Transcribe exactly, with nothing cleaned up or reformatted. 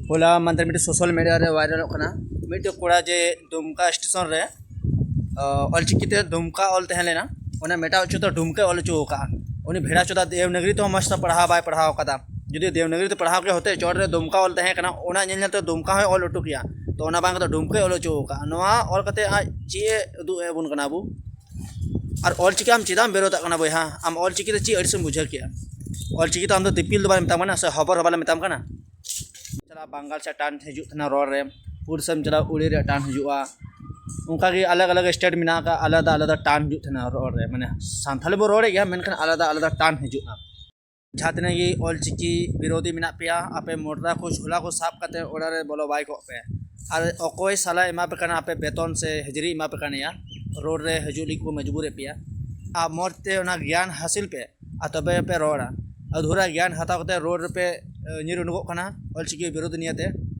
ᱦᱚᱞᱟ ᱢᱟᱫᱷᱮᱨ ᱢᱤᱫᱴᱮᱱ ᱥᱳᱥᱟᱞ ᱢᱤᱰᱤᱭᱟ ᱨᱮ ᱵᱷᱟᱭᱨᱟᱞᱚᱜ ᱠᱟᱱᱟ, ᱢᱤᱫᱴᱮᱱ ᱠᱚᱲᱟ ᱡᱮ ᱫᱩᱢᱠᱟ ᱥᱴᱮᱥᱚᱱ ᱨᱮ ᱚᱞᱪᱤᱠᱤ ᱛᱮ ᱫᱩᱢᱠᱟ ᱚᱞ ᱛᱟᱦᱮᱸ ᱞᱮᱱᱟ, ᱚᱱᱟ ᱢᱮᱴᱟᱣ ᱦᱚᱪᱚ ᱫᱚ ᱰᱩᱢᱠᱟᱹ ᱚᱞ ᱦᱚᱪᱚ ᱟᱠᱟᱫᱼᱟ᱾ ᱩᱱᱤ ᱵᱷᱮᱲᱟ ᱪᱚᱫᱟ ᱫᱮᱵᱽᱱᱟᱜᱽᱨᱤ ᱛᱮᱦᱚᱸ ᱢᱚᱡᱽ ᱛᱮ ᱯᱟᱲᱦᱟᱣ ᱵᱟᱭ ᱯᱟᱲᱦᱟᱣ ᱟᱠᱟᱫᱟ᱾ ᱡᱩᱫᱤ ᱫᱮᱵᱽᱱᱟᱜᱽᱨᱤ ᱛᱮ ᱯᱟᱲᱦᱟᱣ ᱠᱮ ᱦᱚᱛᱮ ᱪᱚᱴ ᱨᱮ ᱫᱩᱢᱠᱟ ᱚᱞ ᱛᱟᱦᱮᱸ ᱠᱟᱱᱟ, ᱚᱱᱟ ᱧᱮᱞ ᱧᱮᱞ ᱛᱮ ᱫᱩᱢᱠᱟ ᱦᱚᱸᱭ ᱚᱞ ᱦᱚᱴᱚ ᱠᱮᱭᱟ᱾ ᱛᱚ ᱚᱱᱟ ᱵᱟᱝ ᱠᱟᱛᱮ ᱰᱩᱢᱠᱟᱹᱭ ᱚᱞ ᱦᱚᱪᱚ ᱟᱠᱟᱫᱼᱟ᱾ ᱱᱚᱣᱟ ᱚᱞ ᱠᱟᱛᱮ ᱟᱡ ᱪᱮᱫ ᱮ ᱩᱫᱩᱜ ᱟᱵᱚᱱ ᱠᱟᱱᱟ ᱟᱵᱚ? ᱟᱨ ᱚᱞᱪᱤᱠᱤ ᱟᱢ ᱪᱮᱫᱟᱜ ᱮᱢ ᱵᱤᱨᱳᱫᱷᱟᱜ ᱠᱟᱱᱟ ᱵᱚᱭᱦᱟ? ᱟᱢ ᱚᱞᱪᱤᱠᱤ ᱛᱮ ᱪᱮᱫ ᱟᱹᱲᱤᱥᱮᱢ ᱵᱩᱡᱷᱟᱹᱣ ᱠᱮᱜᱼᱟ? ᱚᱞᱪᱤᱠᱤ ᱛᱮ ᱟᱢ ᱫᱚ ᱫᱤᱯᱤᱞ ᱫᱚ ᱵᱟᱞᱮ ᱢᱮᱛᱟᱢ ᱠᱟᱱᱟ, ᱥᱮ ᱦᱚᱵᱚᱨ ᱦᱚᱸ ᱵᱟᱞᱮ ᱢᱮᱛᱟᱢ ᱠᱟᱱᱟ᱾ ᱪᱟᱞᱟᱜ ᱵᱟᱝᱜᱟᱞ ᱥᱮᱫ ᱴᱟᱱ ᱦᱤᱡᱩᱜ ᱛᱟᱦᱮᱱᱟ ᱨᱚᱲ ᱨᱮ, ᱩᱲᱤᱥᱥᱟᱢ ᱪᱟᱞᱟᱜ ᱩᱲᱤ ᱨᱮᱭᱟᱜ ᱴᱟᱱ ᱦᱤᱡᱩᱜᱼᱟ᱾ ᱚᱱᱠᱟᱜᱮ ᱟᱞᱟᱜᱽ ᱟᱞᱟᱜᱽ ᱥᱴᱮᱴ ᱢᱮᱱᱟᱜ ᱟᱠᱟᱫ, ᱟᱞᱟᱫᱟ ᱟᱞᱟᱫᱟ ᱴᱟᱱ ᱦᱤᱡᱩᱜ ᱛᱟᱦᱮᱱᱟ ᱨᱚᱲ ᱨᱮ᱾ ᱢᱟᱱᱮ ᱥᱟᱱᱛᱷᱟᱞᱤ ᱵᱚ ᱨᱚᱲᱮᱫ ᱜᱮᱭᱟ, ᱢᱮᱱᱠᱷᱟᱱ ᱟᱞᱟᱫᱟ ᱟᱞᱟᱫᱟ ᱴᱟᱱ ᱦᱤᱡᱩᱜᱼᱟ᱾ ᱡᱟᱦᱟᱸ ᱛᱤᱱᱟᱹᱜ ᱜᱮ ᱚᱞᱪᱤᱠᱤ ᱵᱤᱨᱳᱫᱷᱤ ᱢᱮᱱᱟᱜ ᱯᱮᱭᱟ, ᱟᱯᱮ ᱢᱚᱴᱨᱟ ᱠᱚ ᱡᱷᱚᱞᱟ ᱠᱚ ᱥᱟᱵ ᱠᱟᱛᱮ ᱚᱲᱟᱜ ᱨᱮ ᱵᱚᱞᱚ ᱵᱟᱭ ᱠᱚᱜ ᱯᱮ᱾ ᱟᱨ ᱚᱠᱚᱭ ᱥᱟᱞᱟ ᱮᱢᱟ ᱯᱮ ᱠᱟᱱᱟ ᱟᱯᱮ ᱵᱮᱛᱚᱱ ᱥᱮ ᱦᱟᱹᱡᱨᱤ ᱮᱢᱟ ᱯᱮ ᱠᱟᱱ ᱜᱮᱭᱟ, ᱨᱳᱰ ᱨᱮ ᱦᱤᱡᱩᱜ ᱞᱟᱹᱜᱤᱫ ᱠᱚ ᱢᱚᱡᱽᱵᱩᱨᱮᱫ ᱯᱮᱭᱟ᱾ ᱟᱨ ᱢᱚᱡᱽ ᱛᱮ ᱚᱱᱟ ᱜᱮᱭᱟᱱ ᱦᱟᱹᱥᱤᱞ ᱯᱮ, ᱟᱨ ᱛᱚᱵᱮ ᱯᱮ ᱨᱚᱲᱟ᱾ ᱟᱫᱷᱩᱨᱟ ᱜᱮᱭᱟᱱ ᱦᱟᱛᱟᱣ ᱠᱟᱛᱮ ᱨᱳᱰ ᱨᱮᱯᱮ ᱧᱤᱨ ᱩᱰᱩᱠᱚᱜ ᱠᱟᱱᱟ ᱚᱞᱪᱤᱠᱤ ᱵᱤᱨᱳᱫᱷ ᱱᱤᱭᱟᱹᱛᱮ᱾